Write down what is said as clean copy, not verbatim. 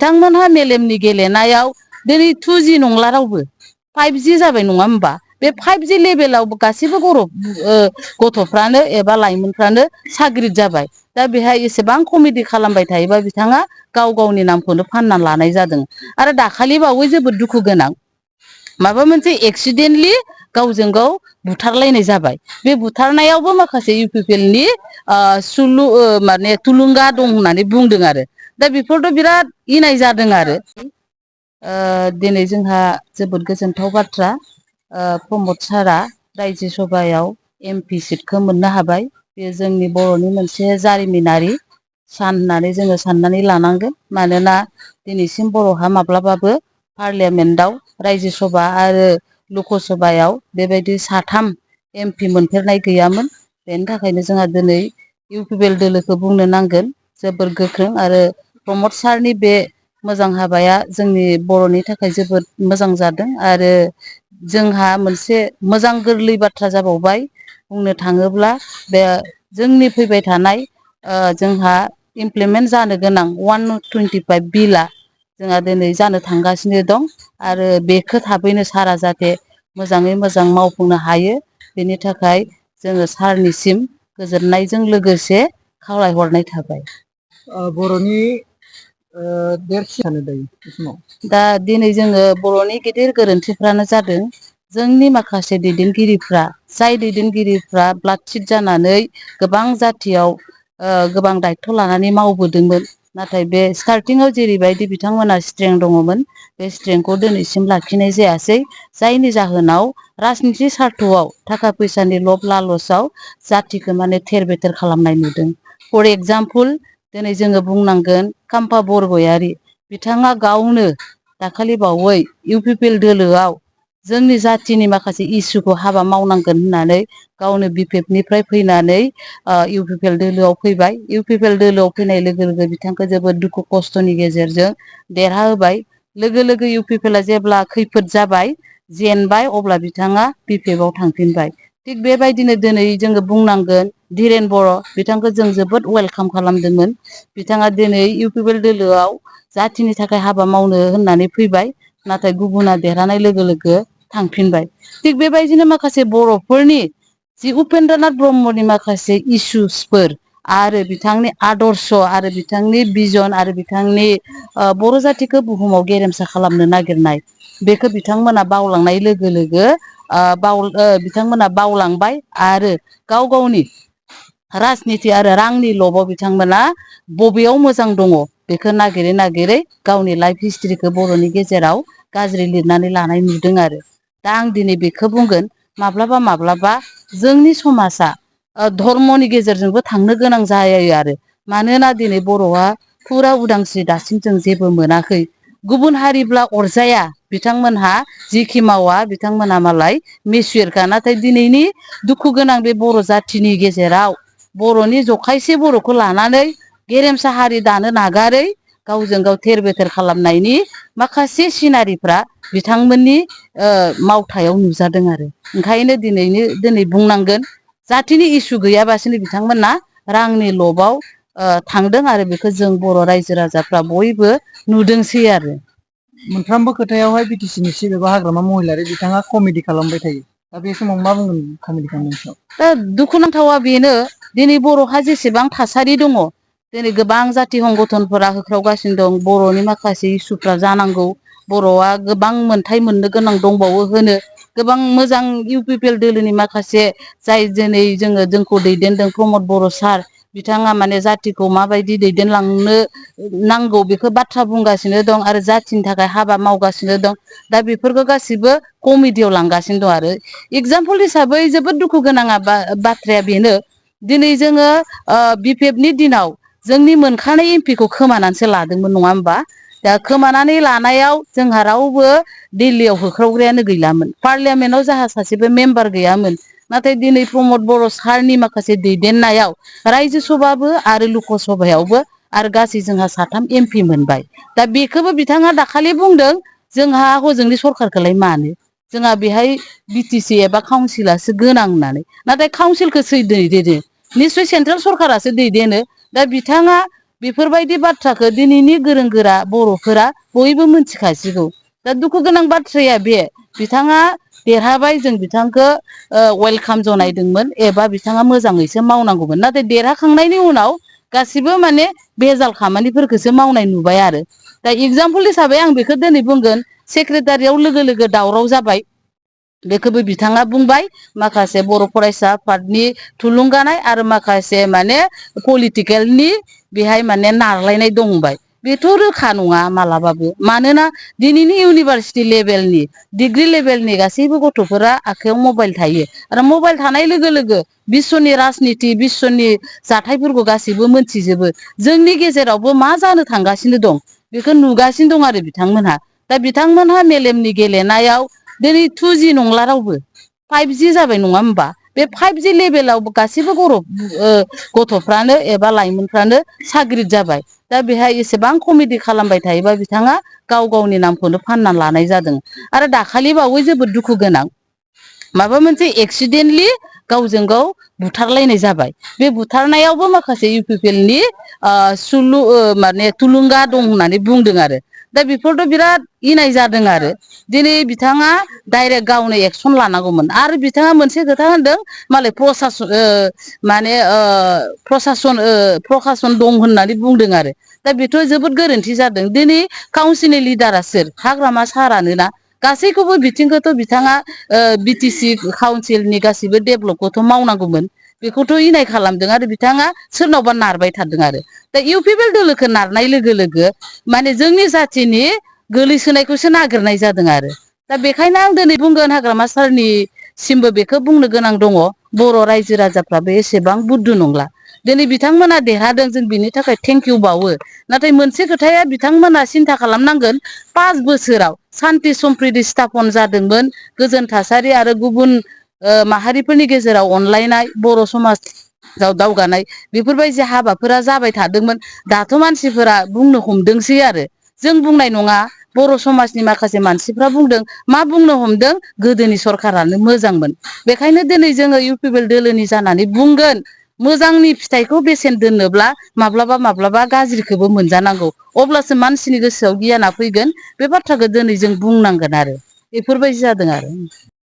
बिथांमोनहा मेलेमनि गेलेनायाव दिनै 2G नंला रावबो 5G जाबाय नङा होमबा बे 5G लेभेलाव गासैबो गथ'फ्रानो एबा लाइमोनफ्रानो साग्रिद जाबाय दा बेहाय एसेबां कमेडि खालामबाय थायोबा बिथाङा गाव गावनि नामखौनो फानना लानाय जादों आरो दाखालि बावै जोबोद दुखु गोनां माबा मोनसे एक्सिडेन्टलि गावजों गाव बुथारलायनाय जाबाय बे बुथारनायावबो माखासे इउ पि पि एल नि माने थुलुंगा दं होननानै बुंदों आरो दा बेफोरथ' बिराद इनाय जादों आरो दिनै जोंहा जोबोद गोजोनथाव बाथ्रा प्रमद सारआ रायजो सभायाव MP सिटखौ मोननो हाबाय बे जोंनि बर'नि मोनसे जारिमिनारि सान होननानै जोङो साननानै लानांगोन मानोना दिनैसिम बर'हा माब्लाबाबो पार्लियामेन्टआव रायजो सभा आरो लक सभायाव बेबायदि साथाम MP मोनफेरनाय गैयामोन बेनि थाखायनो जोंहा दिनै इउ पि पि एल दोलोखौ बुंनो नांगोन जोबोर गोख्रों आरो प्रमद सारनि बे मोजां हाबाया जोंनि बर'नि थाखाय जोबोद मोजां जादों आरो जोंहा मोनसे मोजां गोरलै बाथ्रा जाबावबाय बुंनो थाङोब्ला बे जोंनि फैबाय थानाय जोंहा इमप्लिमेन्ट जानो गोनां 125 बिलआ जोंहा दिनै जानो थांगासिनो दं आरो बेखौ थाबैनो सारा जाहाथे मोजाङै मोजां मावफुंनो हायो बेनि थाखाय जोङो सारनिसिम गोजोननायजों लोगोसे खावलायहरनाय थाबाय बर'नि देरसिनानो दायो बे समाव दा दिनै जोङो बर'नि गिदिर गोरोन्थिफ्रानो जादों जोंनि माखासे दैदेनगिरिफ्रा जाय दैदेनगिरिफ्रा ब्लाड सिट जानानै गोबां जाथियाव गोबां दायथ' लानानै मावबोदोंमोन नाथाय बे स्टार्टिङाव जेरैबायदि बिथांमोना स्ट्रें दङमोन बे स्ट्रेंखौ दिनैसिम लाखिनाय जायासै जायनि जाहोनाव राजनिथि सार्थ'आव थाखा फैसानि लब लालसाव जाथिखौ माने थेर बेथेर खालामनाय नुदों फर एगजामपोल दिनै जोङो बुंनांगोन खाम्फा बरगयारि बिथाङा गावनो दाखालि बावै इउ पि पि एल दोलोआव जोंनि जाथिनि माखासे इसुखौ हाबा मावनांगोन होननानै गावनो बिपिएफनिफ्राय फैनानै इउ पि पि एल दोलोआव फैबाय इउ पि पि एल दोलोआव फैनाय लोगो लोगो बिथांखौ जोबोद दुखु खस्थ'नि गेजेरजों देरहा होबाय लोगो लोगो इउ पि पि एलआ जेब्ला खैफोद जाबाय जेनबाय अब्ला बिथाङा बिपिएफआव थांफिनबाय थिग बेबायदिनो दिनै जोङो बुंनांगोन धीरेन बर' बिथांखौ जों जोबोद वेलकाम खालामदोंमोन बिथाङा दिनै इउ पि पि एल दोलोआव जाथिनि थाखाय हाबा मावनो होननानै फैबाय नाथाय गुबुना देरहानाय लोगो लोगो थांफिनबाय थिग बेबायदिनो माखासे बर'फोरनि जि उपेन्द्रनाथ ब्रह्मनि माखासे इसुसफोर आरो बिथांनि आदर्श आरो बिथांनि बिजन आरो बिथांनि बर' जाथिखौ बुहुमाव गेरेमसा खालामनो नागिरनाय बेखौ बिथांमोना बावलांनाय लोगो लोगो बिथांमोना बावलांबाय आरो गाव गावनि राजनिथि आरो रांनि लबाव बिथांमोना बबेयाव मोजां दङ बेखौ नागिरै नागिरै गावनि लाइफ हिस्ट्रिखौ बर'नि गेजेराव गाज्रि लिरनानै लानाय नुदों आरो दा आं दिनै बेखौ बुंगोन माब्लाबा माब्लाबा जोंनि समाजा धर्मनि गेजेरजोंबो थांनो गोनां जायो आरो मानोना दिनै बर'आ फुरा उदांस्रि दासिम जों जेबो मोनाखै गुबुन हारिब्ला अरजाया बिथांमोनहा जिखि मावा बिथांमोनहा मालाय मिसुयेरखा नाथाय दिनैनि दुखु गोनां बे बर' जाथिनि गेजेराव बर'नि जखायसे बर'खौ लानानै गेरेमसा हारि दानो नागारै गावजों गाव थेर बेथेर खालामनायनि माखासे सिनारिफ्रा बिथांमोननि मावथायाव नुजादों आरो ओंखायनो दिनै बुंनांगोन जाथिनि इसु गैयाबासिनो बिथांमोना रांनि लबाव थांदों आरो बेखौ जों बर' रायजो राजाफ्रा बयबो नुदोंसै आरो मोनफ्रोमबो खोथायावहाय बि टि सि नि चिफ एबा हाग्रामा महिलारि बिथाङा कमेडि खालामबाय थायो दा बे समाव मा बुंगोन कमेडि खालामनायनि सायाव दा दुखुनांथावा बेनो दिनै बर'हा जेसेबां थासारि दङ दिनै गोबां जाथि संगठनफोरा होख्रावगासिनो दं बर'नि माखासे इसुफ्रा जानांगौ बर'आ गोबां मोनथाय मोननो गोनां दंबावो होनो गोबां मोजां इउ पि पि एल दोलोनि माखासे जाय दिनै जोंखौ दैदेनदों प्रमद बर' सार बिथाङा माने जाथिखौ माबायदि दैदेनलांनो नांगौ बेखौ बाथ्रा बुंगासिनो दं आरो जाथिनि थाखाय हाबा मावगासिनो दं दा बेफोरखौ गासिबो कमिटियाव लांगासिनो दं आरो एगजामपोल हिसाबै जोबोद दुखु गोनाङा बाथ्राया बेनो दिनै जोङो बिपिएफनि दिनाव जोंनि मोनखानाय एमपिखौ खोमानानैसो लादोंमोन नङा होमबा दा खोमानानै लानायाव जोंहा रावबो दिल्लीयाव होख्रावग्रायानो गैलामोन पार्लियामेन्टआव जोंहा सासेबो मेम्बार गैयामोन नाथाय दिनै प्रमद बर' सारनि माखासे दैदेननायाव रायजो सभाबो आरो लक सभायावबो आरो गासै जोंहा साथाम एमपि मोनबाय दा बेखौबो बिथाङा दाखालि बुंदों जोंहा हजोंनि सरखारखौलाय मानो जोंहा बेहाय बि टि सि एबा काउन्सिलासो गोनां होननानै नाथाय काउन्सिलखौ सोर दैदेनो निस्सय सेन्ट्रेल सरखारासो दैदेनो दा बिथाङा बेफोरबायदि बाथ्राखौ दिनैनि गोरों गोरा बर'फोरा बयबो मिथिखासिगौ। दा दुखु गोनां बाथ्राया बे बिथाङा देरहाबाय, जों बिथांखौ वेलकाम जनायदोंमोन एबा बिथाङा मोजाङैसो मावनांगौमोन। नाथाय देरहाखांनायनि उनाव गासिबो माने बेजाल खामानिफोरखौसो मावनाय नुबाय आरो। दा एगजामपोल हिसाबै आं बेखौ दिनै बुंगोन, सेक्रेटारियाव लोगो लोगो दावराव जाबाय, बेखौबो बिथाङा बुंबाय। माखासे बर' फरायसा आफादनि थुलुंगानाय आरो माखासे माने पलिटिकेलनि बेहाय माने नारलायनाय दंबाय। बेथ' रोखा नङा मालाबाबो। मानोना दिनैनि इउनिभारसिटि लेभेलनि, डिग्रि लेभेलनि गासैबो गथ'फोरा आखायाव मबाइल थायो। आरो मबाइल थानाय लोगो लोगो बिश्वनि राजनिति, बिश्वनि जाथायफोरखौ गासैबो मोनथिजोबो। जोंनि गेजेरावबो मा जानो थांगासिनो दं बेखौ नुगासिनो दं आरो बिथांमोनहा। दा बिथांमोनहा मेलेमनि गेलेनायाव दिनै 2G नंला रावबो, 5G जाबाय नङा होमबा? बे 5G लेभेलाव गासैबो गथ'फ्रानो एबा लाइमोनफ्रानो साग्रिद जाबाय। दा बेहाय एसेबां कमेडि खालामबाय थायोबा बिथाङा गाव गावनि नामखौनो फानना लानाय जादों। आरो दाखालि बावै जोबोद दुखु गोनां, माबा मोनसे एक्सिडेन्टलि गावजों गाव बुथारलायनाय जाबाय। बे बुथारनायावबो माखासे इउ पि पि एल नि माने थुलुंगा दं होननानै बुंदों आरो। दा बेफोरथ' बिराद इनाय जादों आरो। दिनै बिथाङा डाइरेक्ट गावनो एक्सन लानांगौमोन। आरो बिथाङा मोनसे खोथा होनदों, मालाय प्रसासन दं होननानै बुंदों आरो। दा बेथ' जोबोद गोरोन्थि जादों। दिनै काउन्सिलनि लिडारा सोर? हाग्रामा सारानोना। गासैखौबो बिथिंखौथ' बिथाङा बि टि सि काउन्सिलनि गासैबो डेभलपखौथ' मावनांगौमोन। बेखौथ' इनाय खालामदों आरो बिथाङा सोरनावबा नारबाय थादों आरो। दा इउ पि पि एल दोलोखौ नारनाय लोगो लोगो माने जोंनि जाथिनि गोलैसोनायखौसो नागिरनाय जादों आरो। दा बेखायनो आं दिनै बुंगोन, हाग्रामा सारनिसिमबो बेखौ बुंनो गोनां दङ, बर' रायजो राजाफ्राबो एसेबां बुद्धु नंला। दिनै बिथांमोना देरहादों, जों बिनि थाखाय थेंक इउ बावो। नाथाय मोनसे खोथाया बिथांमोना सिन्था खालामनांगोन, 5 बोसोराव सान्ति सम्प्रिति स्थापन जादोंमोन, गोजोन थासारि आरो गुबुन माहारिफोरनि गेजेराव अनलायनाय, बर' समाजाव दावगानाय, बेफोरबायदि हाबाफोरा जाबाय थादोंमोन। दाथ' मानसिफोरा बुंनो हमदोंसै आरो। जों बुंनाय नङा, बर' समाजनि माखासे मानसिफ्रा बुंदों। मा बुंनो हमदों? गोदोनि सरखारानो मोजांमोन। बेखायनो दिनै जोङो इउ पि पि एल दोलोनि जानानै बुंगोन, मोजांनि फिथाइखौ बेसेन दोननोब्ला माब्लाबा माब्लाबा गाज्रिखौबो मोनजानांगौ। अब्लासो मानसिनि गोसोआव गियाना फैगोन। बे बाथ्राखौ दिनै जों बुंनांगोन आरो। बेफोरबायदि जादों आरो।